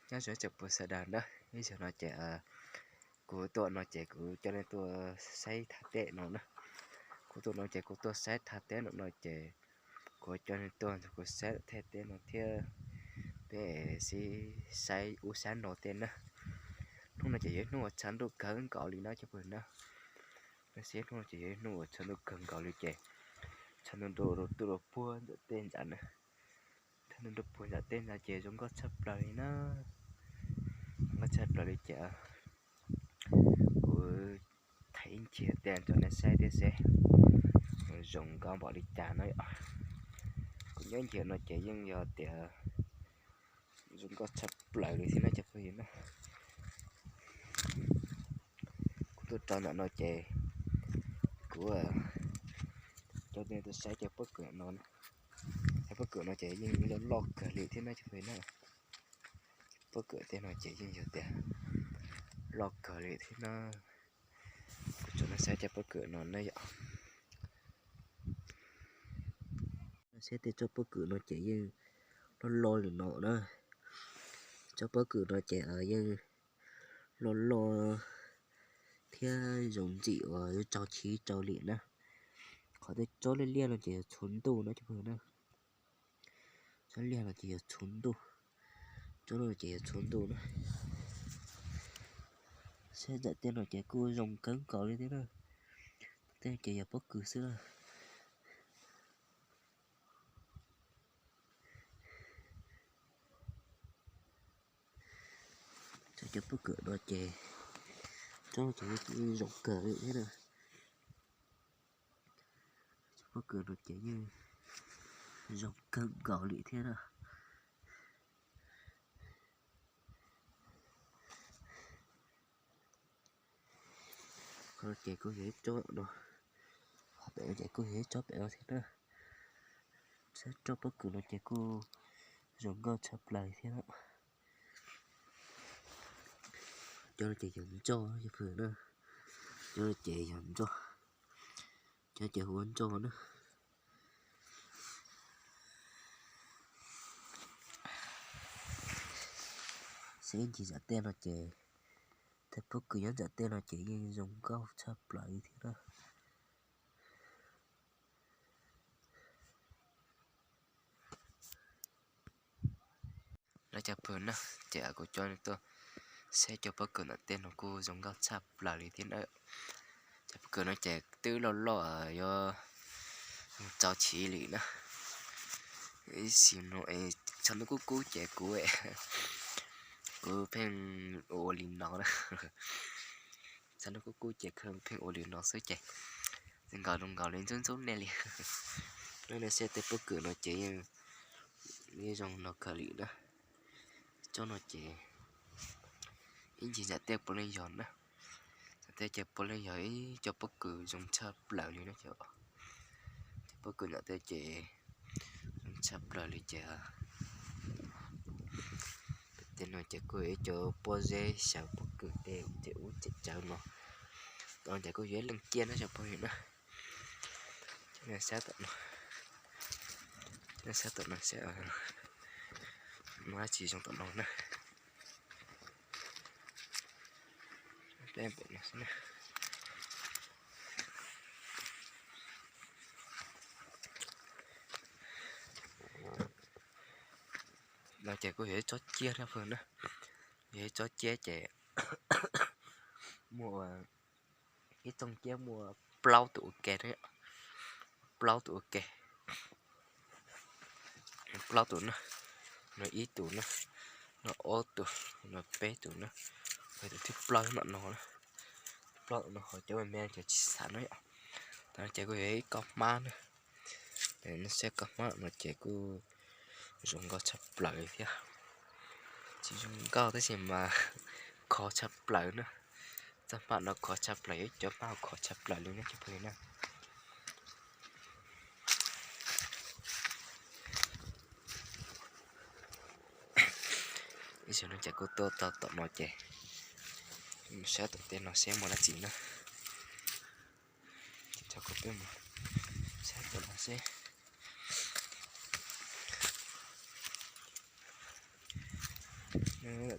Nyob zoo tsoom phooj ywg sawv daws na, ib zaug no ces kuv tuaj no ces kuv coj nej tuaj saib thaj teb no na. Kuv tuaj no ces kuv tuaj saib thaj teb no no ces kuv coj nej tuaj nrog kuv saib thaj teb no thiab peb sib saib ub saib no tej na. Hnub no ces yog ib hnub uas tshav ntuj kawg nkaus li na cov phooj ywg na. Hnub no ces yog ib hnub uas tshav ntuj kawg nkaus li ces tshav ntuj nrau rau tuaj rau puag nram tej nram na. Tshav ntuj nrau puag nram tej nram ces zoo nkauj tshaj plaws li na. Zoo nkauj tshaj plaws li ces kuv thaij ib ncig tej rau nej saib thiab seb zoo nkauj npaum li cas na yom. Kuv nyob ncig no ces yeej yog tias zoo nkauj tshaj plaws li thiab na cov phooj ywg na. Kuv tuaj rau ntawm no ces kuv coj nej tuaj saib cov pob kws no. Cov pob kws no ces yeej loj loj kawg li thiab na cov phooj ywg na. Pob kws tej no ces yeej yog tias loj kawg li thiab na. Kuv tso nej saib cov pob kws no na yom. Saib tej tsob pob kws no ces yeej loj loj li no na. Tsob pob kws no ces yeej loj loj thiab zoo ntxim uas yuav tsaus chiv tsaus li na. Qhov tej tsob liaj liaj no ces yog txhuv ntuj na cov phooj ywg na. Tsob liaj no ces yog txhuv ntuj, tsob no ces yog txhuv ntuj na. Saib nram tej no ces kuj zoo kawg nkaus li thiab na. Tej ces yog pob kws xwb na. Saib cov pob kws no ces, tsob no ces zoo kawg li thiab na. Cov pob kws no ces yeej zoo kawg nkaus li thiab na. Qhov no ces kuj yog ib tsob no, qhov pem no ces kuj yog ib tsob pem no thiab na. Saib tsob pob kws no ces kuj zoo nkauj tshaj plaws thiab na. Cov no ces yog ntsoj cov phooj ywg na, cov no ces yog ntsoj, cov ces hu ua ntsoj na. Saib ncig nram tej no ces, tej pob kws nyob nram tej no ces yeej zoo nkauj tshaj plaws li thiab na. Los cov phooj ywg na, ces kuv coj nej tuaj saib cov pob kws nram tej no kuj zoo nkauj tshaj plaws li thiab na. Cov pob kws no ces twb loj loj yuav tsaus chiv li na. Ib sim no tshav ntuj kub kub ces kuv, kuv pheej ua li no na. Tshav ntuj kub kub ces kuv pheej ua li no xwb ces nkaus zoo nkaus li ntxub ntxub nej li. Los nej saib tej pob kws no ces yeej zoo no kawg li na. Tsob no ces ib ncig nram tej puav leej yog na. Nram tej ces puav leej yog ib co pob kws zoo tshaj plaws li na cov. Cov pob kws nram tej ces zoo tshaj plaws li ces, tej no ces kuj yog ib co pob zeb xyaw pob kws tej ub tej tsawv no. Tom no ces kuj yog ib leej ciaj na cov phooj ywg na. Saib tom no, saib tom no saib muaj dab tsi zoo tom no na. No ces kuj yog ib tsob ciab na phooj ywg na. Yog ib tsob ciab ces muaj ib tsob ciab muaj plaub tus ua ke na. Plaub tus ua ke. Plaub tus na. No ib tus na. No ob tus. No peb tus na. Tus thib plaub mam no na. Plaub tus no ho cov me me ces tsis xav na yom. Tam no ces kuj yog ib kob hmab na. Nej saib kob hmab no ces kuj zoo nkauj tshaj plaws li thiab. Tsis zoo nkauj tab sis mas khov tshaj plaws na. Txoj hmab no khov tshaj plaws, yog ib cov hmab khov tshaj plaws li na cov phooj ywg na. Ib zaug no ces kuv tuaj txog tom no ces saib tom tej no seb muaj dab tsi na. Tso kuv peb mus saib tom no seb. Lawm